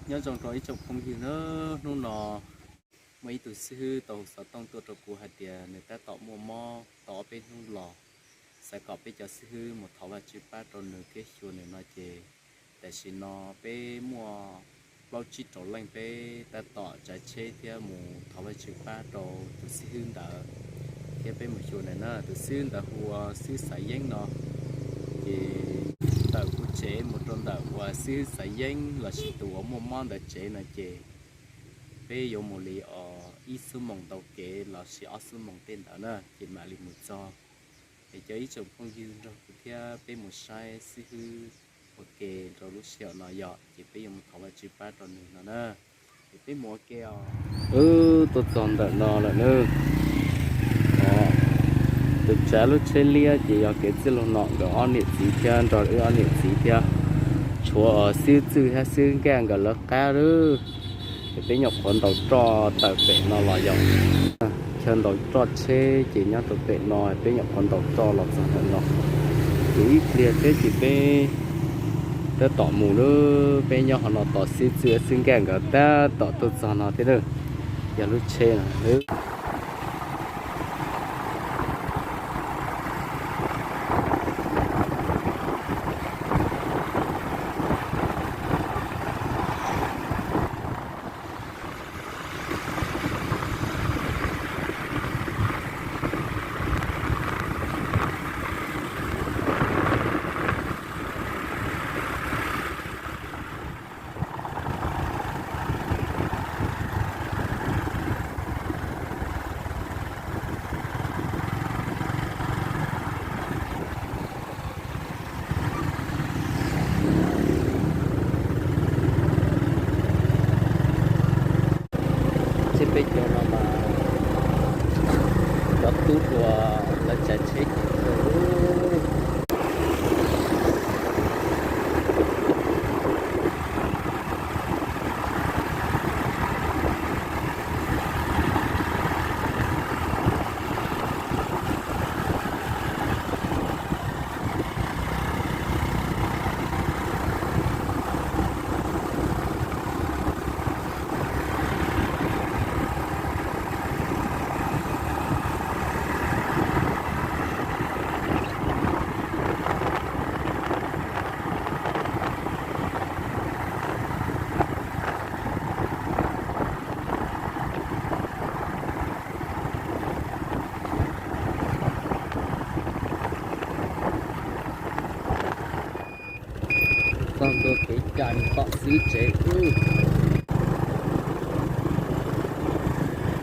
Nyob zoo rau ib tsoom phooj ywg na, hnub no muaj ib tug xib hwb tau hu xov tooj tuaj rau kuv hais tias nws tab tom muaj mob tau ob peb hnub los, xav kom peb cov xib hwb mus thov Vajtswv pab rau nws thiab xyuas nws no ces tam sim no peb muaj plaub tsib rau leej peb tab tom tsav tsheb thiab mus thov Vajtswv pab rau tus xib hwb ntawd thiab peb mus xyuas nws na. Tus xib hwb ntawd hu ua xib hwb Xav Yeeb no. Ces ntawm kuv tsev mus rau ntawm uas xib hwb Xav Yeeb lossis tus uas muaj mob ntawd tsev no ces peb yuav mus li os ib xuab moos ntau kev lossis ob xuab moos tej ntawd na ces mam li mus txog. Es cov ib tsoom phooj ywg nrog kuv thiab peb mus saib xib hwb ua ke rau lub sij hawm no yom, ces peb yuav mus thov Vajtswv pab rau nws no na. Es peb mus ua ke os. Wb tuaj txog ntawm no lawm na. Tus tsav lub tsheb liab ces yog kev txwj laug Nom nkawd ob niam txiv thiab nrog wb ob niam txiv thiab. Tshuav xib hwb Txwj thiab xib hwb Nkaj nkawd lawv qab lawm. Es peb nyuam qhuav ntaus roj tawm pem no los yog chaw ntaus roj tsheb ces nyob rau pem no, peb nyuam qhuav ntaus roj los txog ntawm no. Ces ib pliag thiab ces peb tab tom mus lawm, peb nyob qhov no tos xib hwb Txwj xib hwb Nkaj nkawd tab tom tuaj txog no thiab lawm. Yog lub tsheb no lawm. Tsheb peb cov no mas cov tub hluas lawv tsav tsheb ces Txog ntua kev cai mus tom xib hwb tsev.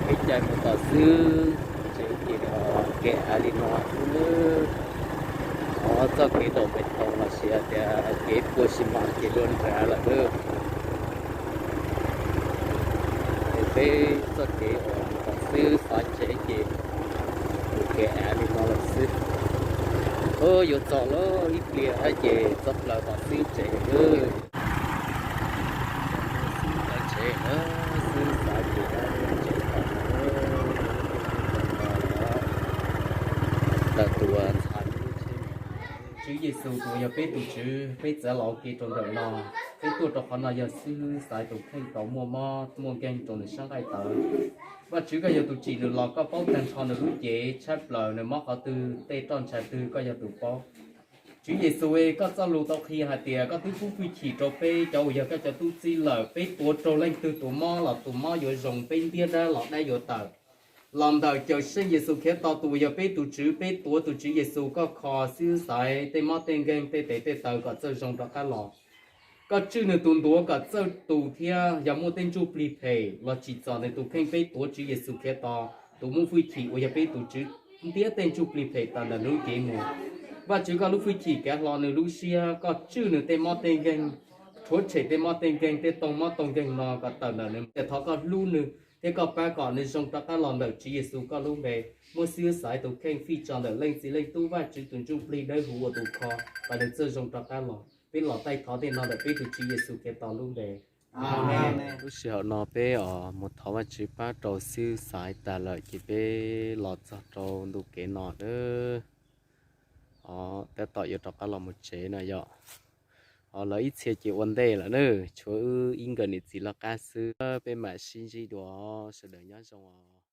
Kev cai mus tom xib hwb tsev ces kev av li no xwb. Qhov txoj kev daus pes toos los sis hais tias kev pua xis mas ces luag nrad lawm na. Es peb txoj kev uas mus tom xib hwb xaiv tsev ces mus kev av li no lawm xwb. Yuav txog lawm ib pliag ces txog plaws tom xib hwb tsev lawm. Xib hwb tsev na, xib hwb xaiv ces tsev tom no, ntawm tus ntxhais lub tsheb. Tswv Yexus tus uas yog peb tus Tswv, peb txav los ua ke rau ntawm no. Peb tuaj rau qhov no yog xib hwb xaiv tus kheej tau muaj mob muaj nkeeg rau nws sab nqaij tawv. Vajtswv, koj yog tus tsim nws los, koj paub tag nrho nws lub cev, tshab plaws nws mob qhov twg, tej roj ntsha twg koj yog tus paub. Tswv Yexus, koj txoj lus tau qhia hais tias koj twb pub fwj chim rau peb cov uas yog koj cov tub txib lawm, peb tuav raug leej twg tus mob los tus mob yuav zoo, peb ntiab dab los dab yuav tawm. Los ntawm Cawmseej Yexus Khetos tus uas yog peb tus Tswv, peb tuav tus Tswv Yexus koj kho xib hwb xaiv tej mob tej nkeeg tej tes tej taw kom txawj zoo rov qab los. Koj tswj nws tus ntuav kom txawj tus thiab yog muaj tej ntsuj plig phem los tsim txom nws tus kheej, peb tuav Tswv Yexus Khetos tus muaj fwj chim uas yog peb tus Tswv ntiab tej ntsuj plig phem tawm ntawm nws lub cev mus. Vajtswv, koj lub fwj chim kav hlo nws lub siab, koj tswj nws tej mob tej nkeeg, rhuav tshem tej mob tej nkeeg, tej toog mob toog nkeeg no kom tawm ntawm nws. Thov koj hlub nws thiab koj pab kom nws zoo rov qab los ntawm Tswv Yexus koj lub npe. Muab xib hwb xaiv tus kheej fij tso ntawm Leej Txiv Leej Tub Vajtswv tus Ntsuj Plig Dawb Huv ua tus kho kom nws txawj zoo rov qab los. Peb los taij thov tej no ntawm peb tus Tswv Yexus Khetos lub npe. Amees. Lub sij hawm no peb mus thov Vajtswv pab rau xib hwb xaiv tas lawm ces peb los txog rau ntu kev no lawm. Tab tom yuav rov qab los mus tsev no yom. Ho lawv ib txhia ces ua ntej lawm na, tshuav wb ib nkawm niam txiv loj qab xwb. Peb mam sib ntsib dua, sawv daws nyob zoo os.